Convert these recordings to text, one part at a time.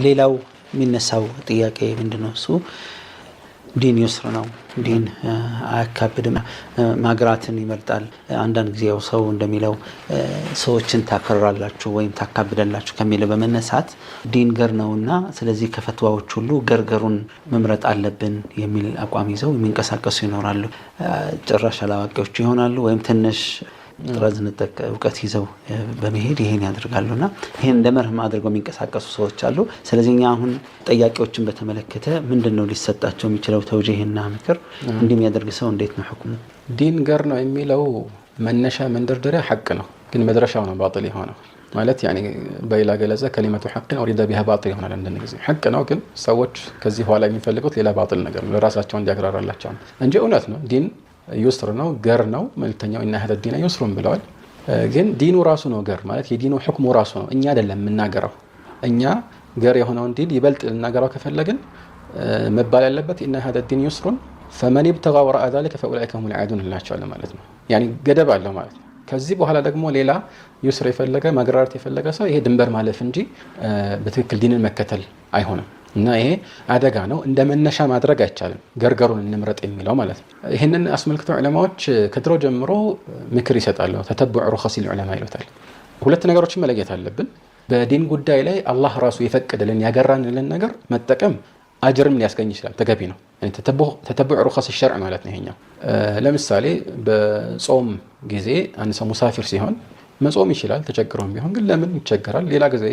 ሌላው የሚነሳው ጥያቄ ምንድነው? እሱ ዲን يسر ነው። ዲን አያካብድም፣ ማግራትን ይመርጣል። አንዳንድ ጊዜ ያው ሰው እንደሚለው ሰዎችን ታከራላችሁ ወይም ታካብዳላችሁ ከሚለው በመነሳት ዲን ገር ነውና ስለዚህ ከፈትዋዎች ሁሉ ገርገሩን መምረጥ አለብን የሚል አቋም ይዘው የሚንቀሳቀሱ ይኖራሉ። ጭራሽ አላዋቂዎች ይሆናሉ ወይም ትንሽ ጥራዝ ነጠቅ እውቀት ይዘው በመሄድ ይሄን ያደርጋሉና ይሄን እንደ መርህ አድርገው የሚንቀሳቀሱ ሰዎች አሉ። ስለዚህ እኛ አሁን ጠያቂዎችን በተመለከተ ምንድነው ሊሰጣቸው የሚችለው ተውጂህና ምክር? እንዲህ የሚያደርግ ሰው እንዴት ነው ሁክሙ? ዲን ገር ነው የሚለው መነሻ መንደርደሪያ ሐቅ ነው፣ ግን መድረሻው ነው ባጥል የሆነው። ማለት ያኒ በሌላ ገለጻ كلمة حق أريد بها باطل ይሆናል። አንዳንድ ጊዜ ሐቅ ነው፣ ግን ሰዎች ከዚህ በኋላ የሚፈልጉት ሌላ ባጥል ነገር ነው፣ ለራሳቸው እንዲያግራራላቸው ነው እንጂ እውነት ነው። ዲን يسر ነው፣ ገር ነው። መልእክተኛው إن هذا الدين يسر ብለዋል። ግን ዲኑ ራሱ ነው ገር ማለት፣ የዲኑ ሁክሙ ራሱ ነው። እኛ አይደለም የምናገረው። እኛ ገር የሆነውን ዲን ይበልጥ ልናገራው ከፈለግን መባል ያለበት إن هذا الدين يسر فمن ابتغى وراء ذلك فأولئك هم العادون እንላቸዋለን ማለት ነው። ያኒ ገደብ አለው ማለት ነው። ከዚህ በኋላ ደግሞ ሌላ يسر የፈለገ፣ ማግራራት የፈለገ ሰው ይሄ ድንበር ማለፍ እንጂ በትክክል ዲንን መከተል አይሆንም። እና ይሄ አደጋ ነው። እንደ መነሻ ማድረግ አይቻልም። ገርገሩን እንምረጥ የሚለው ማለት ነው። ይህንን አስመልክቶ ዑለማዎች ከድሮ ጀምሮ ምክር ይሰጣሉ። تتبع رخص العلماء ይሉታል። ሁለት ነገሮችን መለየት አለብን። በዲን ጉዳይ ላይ አላህ ራሱ የፈቀደልን ያገራንልን ነገር መጠቀም አጅርም ሊያስገኝ ይችላል፣ ተገቢ ነው። تتبع رخص الشرع ማለት ነው ይሄኛው። ለምሳሌ በጾም ጊዜ አንድ ሰው ሙሳፊር ሲሆን መጾም ይችላል፣ ተቸግሮም ቢሆን። ግን ለምን ይቸገራል? ሌላ ጊዜ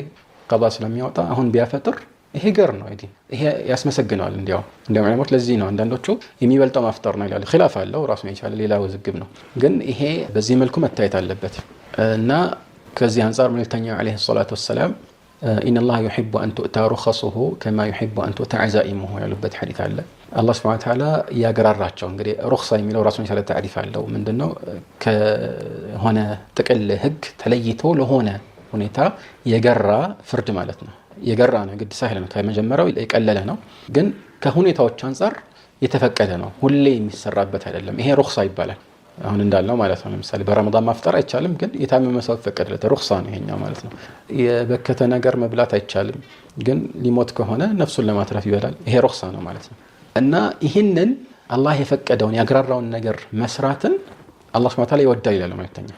ቀዷ ስለሚያወጣ አሁን ቢያፈጥር ይሄ ገር ነው፣ ይሄ ያስመሰግነዋል። እንዲያውም ዑለማዎች ለዚህ ነው አንዳንዶቹ የሚበልጠው ማፍጠር ነው ይላሉ። ኺላፍ አለው፣ ራሱን የቻለ ሌላ ውዝግብ ነው። ግን ይሄ በዚህ መልኩ መታየት አለበት። እና ከዚህ አንጻር መልእክተኛው عليه الصلاة والسلام إن الله يحب أن تؤتى رخصه كما يحب أن تؤتى عزائمه ያሉበት ሐዲስ አለ። አላህ سبحانه وتعالى ያገራራቸው፣ እንግዲህ ሩኽሳ የሚለው ራሱን የቻለ ታዕሪፍ አለው። ምንድነው? ከሆነ ጥቅል ህግ ተለይቶ ለሆነ ሁኔታ የገራ ፍርድ ማለት ነው። የገራ ነው፣ ግድ سهل ነው፣ ከመጀመሪያው የቀለለ ነው። ግን ከሁኔታዎች አንጻር የተፈቀደ ነው፣ ሁሌ የሚሰራበት አይደለም። ይሄ ሩኽሳ ይባላል። አሁን እንዳልነው ማለት ነው። ለምሳሌ በረመዳን ማፍጠር አይቻልም፣ ግን የታመመ ሰው ይፈቀድለት፣ ሩኽሳ ነው ይሄኛው ማለት ነው። የበከተ ነገር መብላት አይቻልም፣ ግን ሊሞት ከሆነ ነፍሱን ለማትረፍ ይበላል። ይሄ ሩኽሳ ነው ማለት ነው። እና ይህንን አላህ የፈቀደውን ያግራራውን ነገር መስራትን አላህ سبحانه وتعالى ይወዳል ይላል መልእክተኛ።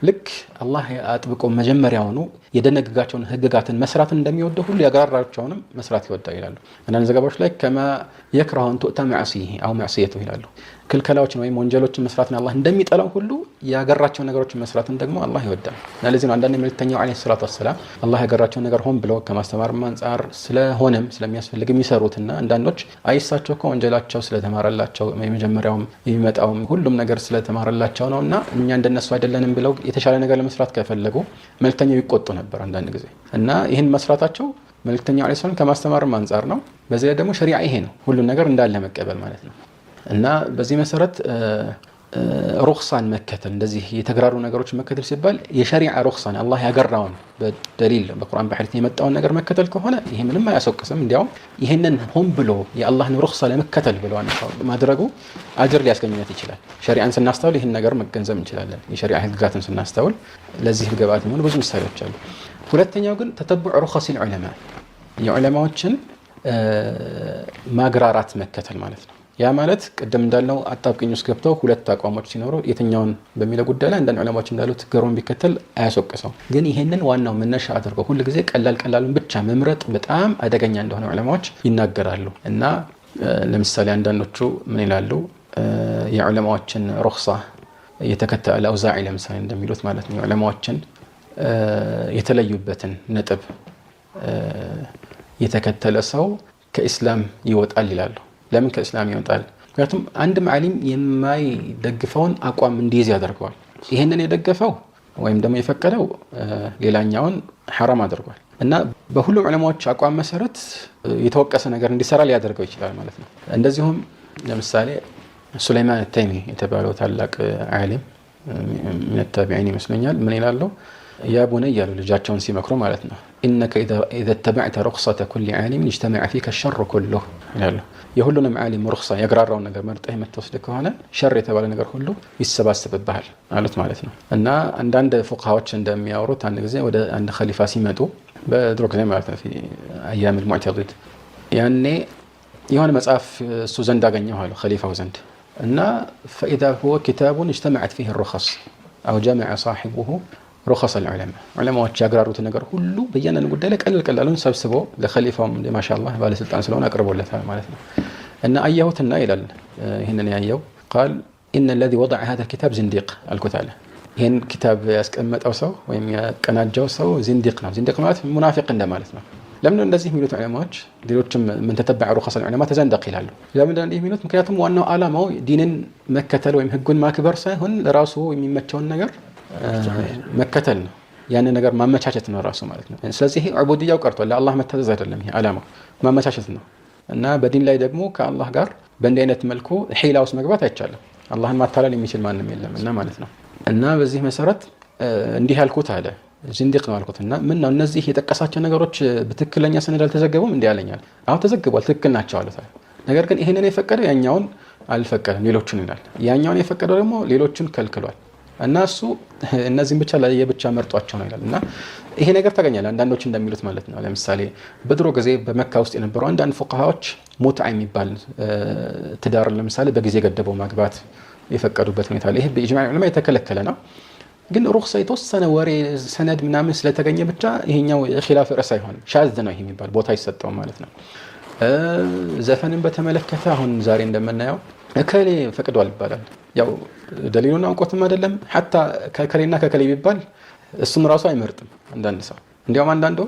ልክ አላህ አጥብቆ መጀመሪያውኑ የደነገጋቸውን ህግጋትን መስራትን እንደሚወደው ሁሉ ያግራራቸውንም መስራት ይወዳል ይላሉ። አንዳንድ ዘገባዎች ላይ كما يكره أن تؤتى معاصيه أو معصيته ይላሉ። ክልከላዎችን ወይም ወንጀሎችን መስራትን አላህ እንደሚጠላው ሁሉ ያገራቸውን ነገሮችን መስራትን ደግሞ አላህ ይወዳል። እና ለዚህ ነው አንዳንድ መልእክተኛው عليه الصلاة والسلام አላህ ያገራቸውን ነገር ሆን ብለው ከማስተማር አንጻር ስለሆነም ስለሚያስፈልግ የሚሰሩትና አንዳንዶች አይሳቸው እኮ ወንጀላቸው ስለተማረላቸው፣ የመጀመሪያውም የሚመጣውም ሁሉም ነገር ስለተማረላቸው ነውና እኛ እንደነሱ አይደለንም ብለው የተሻለ ነገር ለመስራት ከፈለጉ መልእክተኛው ይቆጡ ነበር አንዳንድ ጊዜ። እና ይህን መስራታቸው መልእክተኛው عليه السلام ከማስተማርም አንጻር ነው። በዚህ ላይ ደግሞ ሸሪዓ ይሄ ነው፣ ሁሉን ነገር እንዳለ መቀበል ማለት ነው። እና በዚህ መሰረት ሩኽሳን መከተል፣ እንደዚህ የተግራሩ ነገሮችን መከተል ሲባል የሸሪዓ ሩኽሳን፣ አላህ ያገራውን፣ በደሊል በቁርአን በሐዲስ የመጣውን ነገር መከተል ከሆነ ይሄ ምንም አያስወቅስም። እንዲያውም ይህንን ሆን ብሎ የአላህን ሩኽሳ ለመከተል ብሎ ማድረጉ አጅር ሊያስገኝነት ይችላል። ሸሪዓን ስናስተውል ይህን ነገር መገንዘብ እንችላለን። የሸሪዓ ህግጋትን ስናስተውል ለዚህ ግብዓት የሚሆኑ ብዙ ምሳሌዎች አሉ። ሁለተኛው ግን تتبع رخص العلماء፣ የዑለማዎችን ማግራራት መከተል ማለት ነው። ያ ማለት ቅድም እንዳልነው አጣብቅኝ ውስጥ ገብተው ሁለት አቋሞች ሲኖሩ የትኛውን በሚለው ጉዳይ ላይ አንዳንድ ዑለማዎች እንዳሉት ገሩን ቢከተል አያስወቅሰው። ግን ይሄንን ዋናው መነሻ አድርገው ሁል ጊዜ ቀላል ቀላሉን ብቻ መምረጥ በጣም አደገኛ እንደሆነ ዑለማዎች ይናገራሉ። እና ለምሳሌ አንዳንዶቹ ምን ይላሉ? የዑለማዎችን ሩኽሳ የተከተለ፣ አውዛዒ ለምሳሌ እንደሚሉት ማለት ነው፣ የዑለማዎችን የተለዩበትን ነጥብ የተከተለ ሰው ከኢስላም ይወጣል ይላሉ። ለምን ከእስላም ይወጣል? ምክንያቱም አንድም ዓሊም የማይደግፈውን አቋም እንዲይዝ ያደርገዋል። ይህንን የደገፈው ወይም ደግሞ የፈቀደው ሌላኛውን ሐራም አድርጓል። እና በሁሉም ዑለማዎች አቋም መሰረት የተወቀሰ ነገር እንዲሰራ ሊያደርገው ይችላል ማለት ነው። እንደዚሁም ለምሳሌ ሱለይማን ተይሚ የተባለው ታላቅ ዓሊም من التابعين ይመስለኛል፣ ምን ይላሉ? يا بني ያሉ ልጃቸውን ሲመክሩ ማለት ነው። إنك إذا اتبعت رخصة كل عالم اجتمع فيك الشر كله ይላሉ። የሁሉንም ዓሊም ሩኽሳ፣ ያግራራውን ነገር መርጠህ የምትወስድ ከሆነ ሸር የተባለ ነገር ሁሉ ይሰባሰብብሃል አሉት ማለት ነው። እና አንዳንድ ፉቅሃዎች እንደሚያወሩት አንድ ጊዜ ወደ አንድ ኸሊፋ ሲመጡ በድሮ ጊዜ ማለት ነው፣ أيام المعتضد። ያኔ የሆነ መጽሐፍ እሱ ዘንድ አገኘሁ አሉ፣ ኸሊፋው ዘንድ። እና فإذا هو كتاب اجتمعت فيه الرخص أو جمع صاحبه رخص العلماء። ዑለማዎች ያግራሩትን ነገር ሁሉ በእያንዳንዱ ጉዳይ ላይ ቀለል ቀላሉን ሰብስቦ ለኸሊፋውም ማሻአላህ ባለስልጣን ስለሆነ አቅርቦለታል ማለት ነው። እና አየሁትና ይላል ይህንን ያየው قال إن الذي وضع هذا الكتاب زنديق አልኩት አለ። ይህን ኪታብ ያስቀመጠው ሰው ወይም ያቀናጀው ሰው زنديق ነው። زنديق ማለት ሙናፊቅ እንደማለት ነው። ለምን እንደዚህ የሚሉት ዑለማዎች? ሌሎችም من تتبع رخص العلماء تزندق ይላሉ። ለምን እንዲህ የሚሉት? ምክንያቱም ዋናው ዓላማው ዲንን መከተል ወይም ህጉን ማክበር ሳይሆን ለራሱ የሚመቸውን ነገር መከተል ነው። ያንን ነገር ማመቻቸት ነው ራሱ ማለት ነው። ስለዚህ ይሄ ዑቡድያው ቀርቷል። ለአላህ መታዘዝ አይደለም፣ ይሄ ዓላማው ማመቻቸት ነው። እና በዲን ላይ ደግሞ ከአላህ ጋር በእንዲህ አይነት መልኩ ሒላ ውስጥ መግባት አይቻልም። አላህን ማታለል የሚችል ማንም የለም እና ማለት ነው። እና በዚህ መሰረት እንዲህ ያልኩት አለ፣ زنديق ነው አልኩት። እና ምን ነው እነዚህ የጠቀሳቸው ነገሮች በትክክለኛ ሰነድ አልተዘገቡም? እንዲህ አለኛል። አሁን ተዘግቧል፣ ትክክል ናቸው አሉት። ነገር ግን ይህንን የፈቀደው ያኛውን አልፈቀደም፣ ሌሎቹን ይላል። ያኛውን የፈቀደው ደግሞ ሌሎቹን ከልክሏል። እና እሱ እነዚህም ብቻ ለየብቻ መርጧቸው ነው ይላል። እና ይሄ ነገር ታገኛለህ አንዳንዶች እንደሚሉት ማለት ነው። ለምሳሌ በድሮ ጊዜ በመካ ውስጥ የነበሩ አንዳንድ ፉቃሃዎች ሙትዓ የሚባል ትዳር ለምሳሌ በጊዜ ገደበው ማግባት የፈቀዱበት ሁኔታ አለ። ይሄ በኢጅማዕ ዑለማ የተከለከለ ነው። ግን ሩክሳ የተወሰነ ወሬ ሰነድ ምናምን ስለተገኘ ብቻ ይሄኛው ኺላፍ ርዕስ አይሆንም። شاذ ነው ይሄ የሚባል ቦታ አይሰጠውም ማለት ነው። ዘፈንን በተመለከተ አሁን ዛሬ እንደምናየው እከሌ ፈቅዷል ይባላል። ያው ደሊሉን አውቆትም አይደለም፣ حتى ከከሌና ከከሌ ቢባል እሱም ራሱ አይመርጥም አንዳንድ ሰው። እንዲያውም አንዳንዱ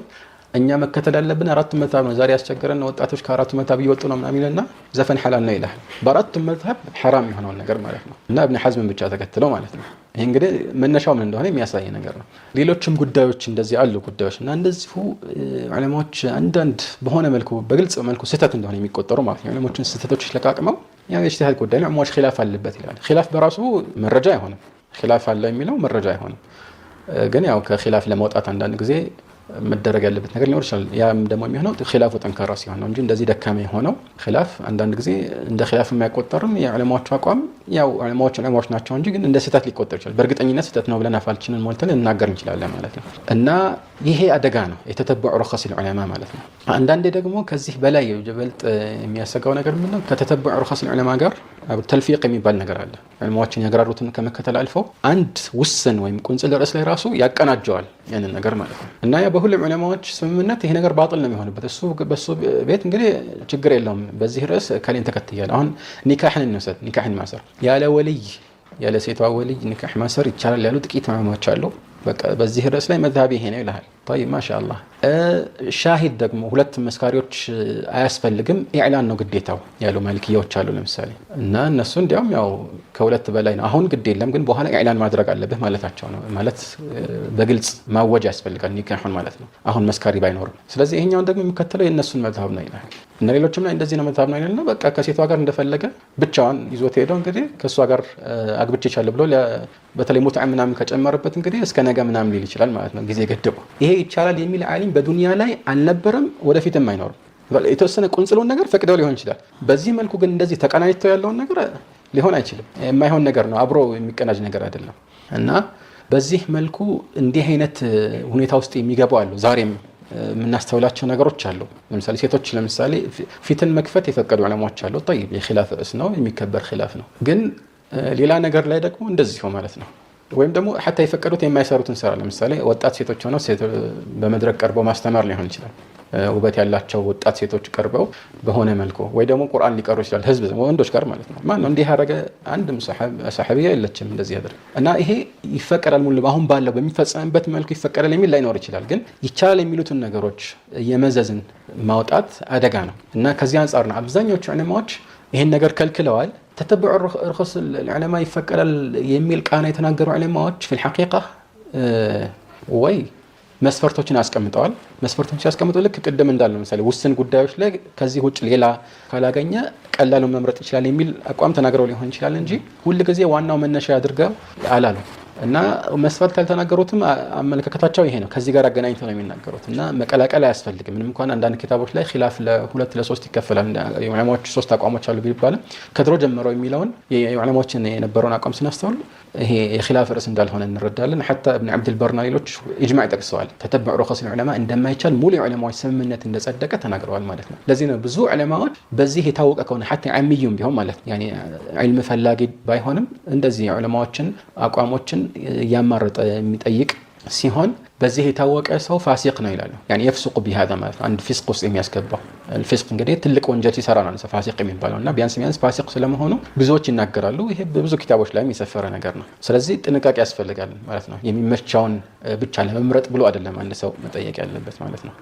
እኛ መከተል ያለብን አራቱ መዝሀብ ነው፣ ዛሬ ያስቸገረን ወጣቶች ከአራቱ መዝሀብ እየወጡ ነው ምናምን ይልና ዘፈን ሐላል ነው ይላል። በአራቱ መዝሀብ ሐራም የሆነውን ነገር ማለት ነው። እና እብን ሐዝምን ብቻ ተከትለው ማለት ነው። ይህ እንግዲህ መነሻው ምን እንደሆነ የሚያሳይ ነገር ነው። ሌሎችም ጉዳዮች እንደዚህ አሉ ጉዳዮች። እና እንደዚሁ ዑለማዎች አንዳንድ በሆነ መልኩ በግልጽ መልኩ ስህተት እንደሆነ የሚቆጠሩ ማለት ነው። ዑለማዎችን ስህተቶች ለቃቅመው ያው የኢጅቲሃድ ጉዳይ ነው፣ ዑለማዎች ኺላፍ አለበት ይላል። ኺላፍ በራሱ መረጃ አይሆንም። ኺላፍ አለ የሚለው መረጃ አይሆንም። ግን ያው ከኺላፍ ለመውጣት አንዳንድ ጊዜ መደረግ ያለበት ነገር ሊኖር ይችላል። ያም ደግሞ የሚሆነው ኺላፉ ጠንካራ ሲሆን ነው እንጂ እንደዚህ ደካማ የሆነው ኺላፍ አንዳንድ ጊዜ እንደ ኺላፍ የማይቆጠርም። የዑለማዎቹ አቋም ያው ዑለማዎች ዑለማዎች ናቸው እንጂ ግን እንደ ስህተት ሊቆጠር ይችላል። በእርግጠኝነት ስህተት ነው ብለን አፋችንን ሞልተን ልናገር እንችላለን ማለት ነው። እና ይሄ አደጋ ነው የ تتبع رخص العلماء ማለት ነው። አንዳንዴ ደግሞ ከዚህ በላይ ይበልጥ የሚያሰጋው ነገር ምንድነው? ከ تتبع رخص العلماء ጋር تلفيق የሚባል ነገር አለ። ዑለማዎችን ያግራሩትን ከመከተል አልፈው አንድ ውስን ወይም ቁንጽል ርዕስ ላይ ራሱ ያቀናጀዋል ያንን ነገር ማለት ነው። እና ያ በሁሉም ዑለማዎች ስምምነት ይሄ ነገር باطل ነው የሚሆንበት። እሱ በሱ ቤት እንግዲህ ችግር የለውም፣ በዚህ ርዕስ ከሌን ተከትያለሁ። አሁን ኒካህን እንውሰድ። ኒካህን ማሰር ያለ ወልይ፣ ያለ ሴቷ ወልይ ኒካህ ማሰር ይቻላል ያሉ ጥቂት ዑለማዎች አሉ። በቃ በዚህ ርዕስ ላይ መዝሀብ ይሄ ነው ይልሃል። طيب ما شاء الله። ሻሂድ ደግሞ ሁለት መስካሪዎች አያስፈልግም ኢዕላን ነው ግዴታው ያሉ ማሊክያዎች አሉ ለምሳሌ። እና እነሱ እንዲያውም ያው ከሁለት በላይ ነው አሁን ግድ የለም ግን በኋላ ኢዕላን ማድረግ አለብህ ማለታቸው ነው። ማለት በግልጽ ማወጅ ያስፈልጋል ኒካሁን ማለት ነው አሁን መስካሪ ባይኖርም። ስለዚህ ይሄኛውን ደግሞ የሚከተለው የእነሱን መዝሀብ ነው ይላል። እና ሌሎችም ላይ እንደዚህ ነው መዝሀብ ነው ይላል። በቃ ከሴቷ ጋር እንደፈለገ ብቻዋን ይዞት ሄደው እንግዲህ ከእሷ ጋር አግብቼቻለሁ ብሎ በተለይ ሙትዓ ምናምን ከጨመረበት እንግዲህ እስከ ነገ ምናምን ሊል ይችላል ማለት ነው ጊዜ ገድቦ። ይሄ ይቻላል የሚል ዓሊም በዱንያ ላይ አልነበረም፣ ወደፊትም አይኖርም። የተወሰነ ቁንጽሉን ነገር ፈቅደው ሊሆን ይችላል። በዚህ መልኩ ግን እንደዚህ ተቀናጅተው ያለውን ነገር ሊሆን አይችልም። የማይሆን ነገር ነው፣ አብሮ የሚቀናጅ ነገር አይደለም። እና በዚህ መልኩ እንዲህ አይነት ሁኔታ ውስጥ የሚገቡ አሉ። ዛሬም የምናስተውላቸው ነገሮች አሉ። ለምሳሌ ሴቶች ለምሳሌ ፊትን መክፈት የፈቀዱ ዑለማዎች አሉ። طيب የኺላፍ ርዕስ ነው፣ የሚከበር ኺላፍ ነው። ግን ሌላ ነገር ላይ ደግሞ እንደዚሁ ማለት ነው። ወይም ደግሞ حتى የፈቀዱት የማይሰሩትን ስራ ለምሳሌ ወጣት ሴቶች ሆነው በመድረክ ቀርበው ማስተማር ሊሆን ይችላል። ውበት ያላቸው ወጣት ሴቶች ቀርበው በሆነ መልኩ ወይ ደግሞ ቁርአን ሊቀሩ ይችላል ህዝብ ወንዶች ጋር ማለት ነው። ማነው እንዲህ ያደረገ? አንድም ሰሐቢያ የለችም እንደዚህ ያደረገ። እና ይሄ ይፈቀዳል ሙሉ አሁን ባለው በሚፈጸምበት መልኩ ይፈቀዳል የሚል ላይኖር ይችላል። ግን ይቻላል የሚሉትን ነገሮች የመዘዝን ማውጣት አደጋ ነው። እና ከዚህ አንጻር ነው አብዛኞቹ ዑለማዎች ይሄን ነገር ከልክለዋል። ተተብዑ ርኹስ ዑለማ ይፈቀዳል የሚል ቃና የተናገሩ ዑለማዎች في الحقيقة ወይ መስፈርቶችን አስቀምጠዋል። መስፈርቶችን ሲያስቀምጡ ልክ ቅድም እንዳልነው ለምሳሌ ውስን ጉዳዮች ላይ ከዚህ ውጭ ሌላ ካላገኘ ቀላሉን መምረጥ ይችላል የሚል አቋም ተናግረው ሊሆን ይችላል እንጂ ሁል ጊዜ ዋናው መነሻ አድርገው አላሉ። እና መስፈርት ያልተናገሩትም አመለካከታቸው ይሄ ነው። ከዚህ ጋር አገናኝተው ነው የሚናገሩት። እና መቀላቀል አያስፈልግም። ምንም እንኳን አንዳንድ ኪታቦች ላይ ኺላፍ ለሁለት ለሶስት ይከፈላል፣ የዑለማዎች ሶስት አቋሞች አሉ ቢባልም ከድሮ ጀምረው የሚለውን የዑለማዎችን የነበረውን አቋም ስናስተውል ይሄ የኺላፍ ርዕስ እንዳልሆነ እንረዳለን። حتى እብን ዓብድልበርና ሌሎች ኢጅማዕ ጠቅሰዋል። تتبع رخص العلماء እንደማይቻል ሙሉ የዑለማዎች ስምምነት እንደጸደቀ ተናግረዋል ማለት ነው። ለዚህ ነው ብዙ ዑለማዎች በዚህ የታወቀ ከሆነ حتى ዓሚዩም ቢሆን ማለት ነው ዒልም ፈላጊ ባይሆንም እንደዚህ የዑለማዎችን አቋሞችን እያማረጠ የሚጠይቅ ሲሆን በዚህ የታወቀ ሰው ፋሲቅ ነው ይላሉ። يعني يفسق بهذا ማለት ነው። አንድ ፊስቅ ውስጥ የሚያስገባው ፊስቅ እንግዲህ ትልቅ ወንጀል ሲሰራ ነው ፋሲቅ የሚባለው እና ቢያንስ ቢያንስ ፋሲቅ ስለመሆኑ ብዙዎች ይናገራሉ። ይሄ በብዙ ኪታቦች ላይም የሰፈረ ነገር ነው። ስለዚህ ጥንቃቄ ያስፈልጋል ማለት ነው። የሚመቻውን ብቻ ለመምረጥ ብሎ አይደለም አንድ ሰው መጠየቅ ያለበት ማለት ነው።